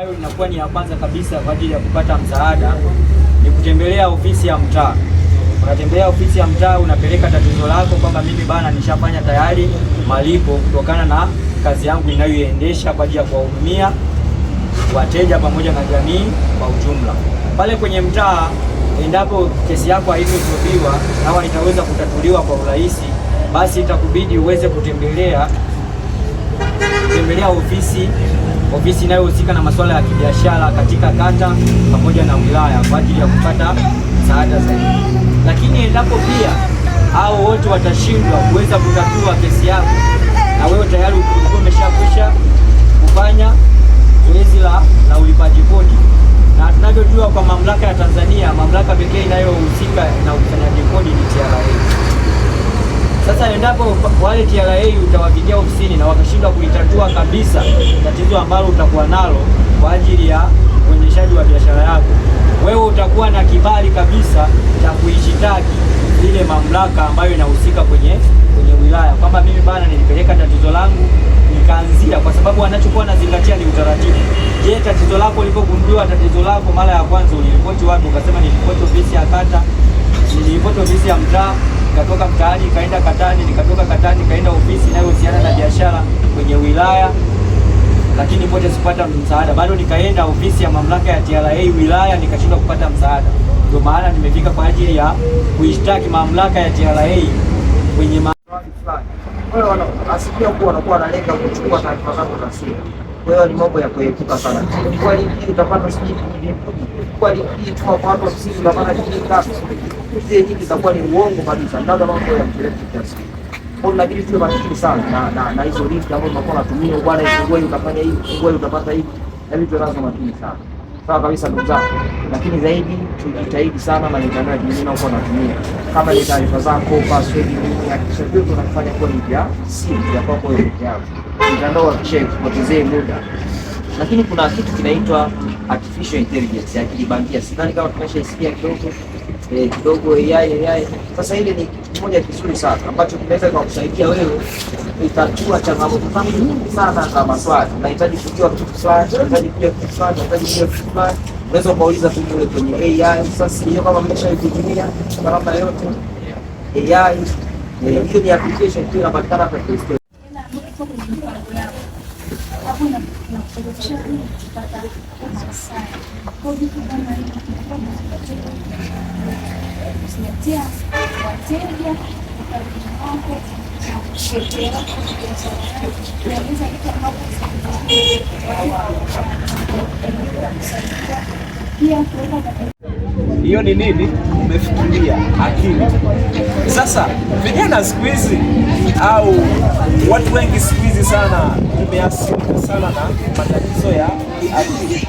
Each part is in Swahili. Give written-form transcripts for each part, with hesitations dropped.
Hayo inakuwa ni ya kwanza kabisa kwa ajili ya kupata msaada ni kutembelea ofisi ya mtaa. Unatembelea ofisi ya mtaa, unapeleka tatizo lako kwamba mimi bana nishafanya tayari malipo kutokana na kazi yangu inayoiendesha kwa ajili ya kuwahudumia wateja pamoja na jamii kwa ujumla. Pale kwenye mtaa, endapo kesi yako haitojibiwa au itaweza kutatuliwa kwa urahisi, basi itakubidi uweze kutembelea ofisi inayohusika na masuala ya kibiashara katika kata pamoja na wilaya kwa ajili ya kupata msaada zaidi. Lakini endapo pia hao wote watashindwa kuweza kutatua kesi yako na wewe tayari ulikuwa umeshakwisha kufanya zoezi la ulipaji kodi, na tunavyojua kwa mamlaka ya Tanzania, mamlaka pekee inayohusika na ukusanyaji kodi ni TRA. Sasa endapo wale TRA utawafikia ofisini na wakashindwa kulitatua kabisa tatizo ambalo utakuwa nalo kwa ajili ya uendeshaji wa biashara yako, wewe utakuwa na kibali kabisa cha kuishitaki ile mamlaka ambayo inahusika kwenye wilaya kwamba mimi bana nilipeleka tatizo langu nikaanzia, kwa sababu wanachokuwa nazingatia ni utaratibu. Je, tatizo lako ulipogundua tatizo lako mara ya kwanza uliripoti wapi? Ukasema niliripoti ofisi ya kata, niliripoti ofisi ya mtaa, nikatoka mtaani nikaenda katani, nikatoka katani nikaenda ofisi inayohusiana na biashara kwenye wilaya, lakini pote sikupata msaada. Bado nikaenda ofisi ya mamlaka ya TRA wilaya, nikashindwa kupata msaada. Ndio maana nimefika kwa ajili ya kuishtaki mamlaka ya TRA kwenye Kwa hiyo asilimia kubwa wanakuwa wanalenga kuchukua taarifa zako za siri. Kwa hiyo ni mambo ya kuepuka sana. Kwa link utapata sijui kwa link tuma kwa watu 50 utapata shilingi ngapi? Zile nyingi zitakuwa ni uongo kabisa, labda mambo ya kueleza kiasi. Kwa hiyo inabidi tuwe makini sana na hizo link ambazo tunakuwa tunatumia, bwana, ifungue hii utafanya hivi, fungue hii utapata hivi. Inabidi tuwe nazo makini sana. Sawa kabisa ndugu zangu, lakini zaidi tujitahidi sana na mitandao ya kijamii unaokuwa unatumia, kama ni taarifa zako, password, nini, hakikisha vyote unafanya kuwa ni vya siri vya kwako wewe peke yako. Mitandao hakikisha ikupotezee muda. Lakini kuna kitu kinaitwa artificial intelligence, akili bandia. Sidhani kama tumeshaisikia kidogo kidogo AI AI. Sasa ile ni kitu kimoja kizuri sana ambacho kinaweza kukusaidia wewe kutatua changamoto zako nyingi sana za maswali. Unahitaji kujua kitu fulani, unahitaji kujua kitu fulani, unahitaji kujua kitu fulani, unaweza ukauliza tu kule kwenye AI. Sasa sio kama mmeshaitumia kwa namna yote AI, hiyo ni application tu inapatikana kwa Play Store. Hapo inakusababisha kupata hasara. Kwa vitu kama hivi kuzingatia wateja, ukarimu wako na kuelewa biashara yako, kueleza vitu ambavyo kusaidia pia kuweka Hiyo ni nini? Umefikiria akili. Sasa vijana siku hizi au watu wengi siku hizi sana tumeathirika sana na matatizo ya kiakili.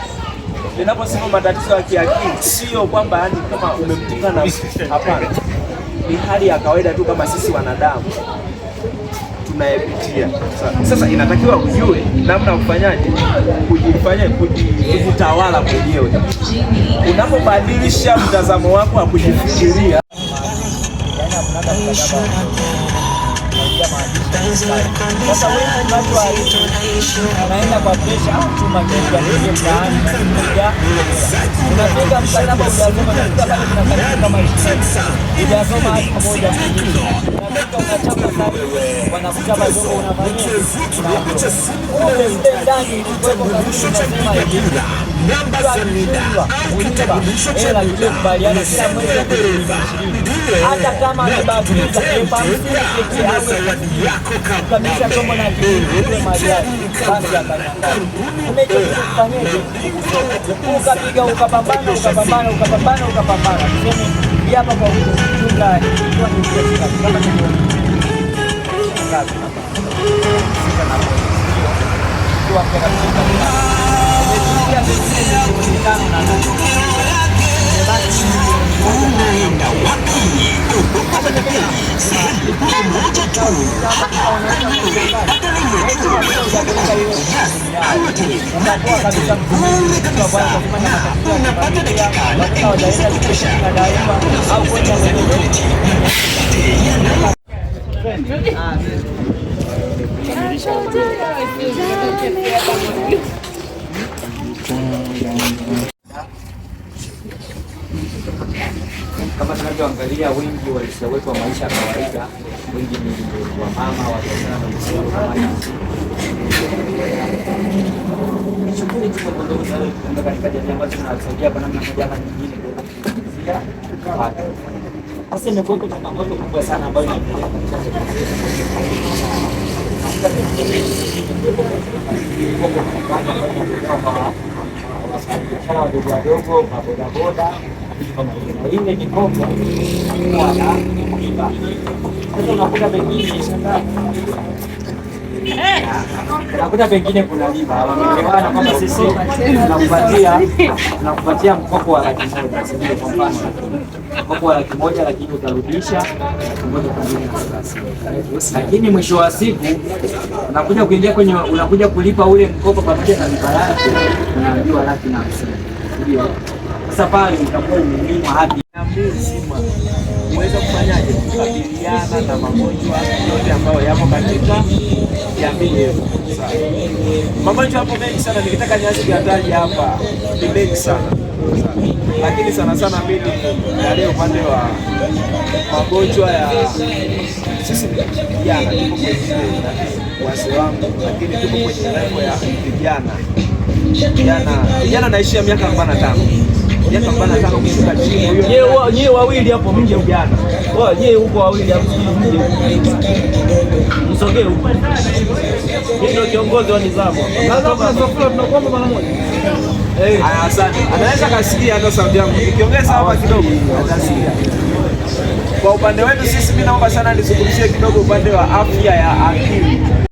Ninaposema matatizo ya kiakili, sio kwamba yani kama umemtukana, hapana, ni hali ya kawaida tu kama sisi wanadamu tunayepitia. Sasa inatakiwa ujue namna ya kufanyaje, kujifanya, kujitawala mwenyewe. Unapobadilisha mtazamo wako wa kujifikiria Sasa wewe watu wanaenda kwa presha au chuma kitu anaingia mtaani unapiga unapiga mkataba hujasoma, unafika pale kuna karibu kama 20 hujasoma hata moja, unafika unachapa sahihi, wanakuta madogo unafanyia kumbe mle ndani ilikuwepo kabisa, unasema hivi mtu akishindwa kulipa hela tuliyokubaliana kila mwezi 20,000, hata kama amebakiza 50,000 pekee au 60,000 kukamilisha chombo na kiwe mali yake, basi akanyang'anya. Kumbe hicho kitu kufanyeje? Ukapiga ukapambana ukapambana ukapambana ukapambana, tuseme hii hapa kwa ujumla ilikuwa ni kiasi kama milioni ngapi hapa? Sita na moja, ndio ikiwa mpya kabisa, umetumia pengine 5.5 milioni, imebaki Unaenda wapi? Sehemu moja tu. Hapa ni Yas, Halotel na Airtel bure kabisa, na unapata dakika na MB za kutosha. Pia kuna mobility yanayo Ukija wengi uhalisia wetu wa maisha ya kawaida, wengi ni wamama wa biashara ndogo kama hizi, shughuli tu ndogo ndogo zinazotumika katika jamii ambazo zinawasaidia kwa namna moja ama nyingine kuweza kujiingizia kipato. Sasa imekuwa changamoto kubwa sana ambayo inaendelea katika jamii zetu. Wafanyabiashara wadogo wadogo, mabodaboda, vitu kama hivyo, na ile mikopo huwa na riba. Sasa unakuta pengine kuna riba, wameelewana kwamba sisi tunakupatia mkopo wa 100,000, si ndio? Kwa mfano mkopo wa 100,000, lakini utarudisha 130,000, lakini mwisho wa siku unakuja kuingia kwenye, unakuja kulipa ule mkopo pamoja na riba yake, unaambiwa 150,000, ndio. Sasa pale utakuwa umenyimwa haki jamii nzima kuweza kufanyaje kukabiliana na magonjwa yote ambayo yapo katika jamii yetu. Sawa. Magonjwa yapo mengi sana, nikitaka nianze kuyataja hapa ni mengi sana. Sawa. Lakini sana sana mimi yale upande wa magonjwa ya sisi vijana tupo kwenye wazee wangu, lakini tupo kwenye level ya vijana. Vijana vijana naishia miaka 45, miaka 45 kushuka chini, huyo Nyie wawili hapo mje vijana. Nyie huko wawili hapo mje. Msogee huko. Mimi ndio kiongozi wa nizamu hapa. Tunakuomba mara moja. Haya, asante. Anaweza kasikia hata sauti yangu nikiongeza hapa kidogo atasikia. Kwa upande wetu sisi, mimi naomba sana nizungumzie kidogo upande wa afya ya akili.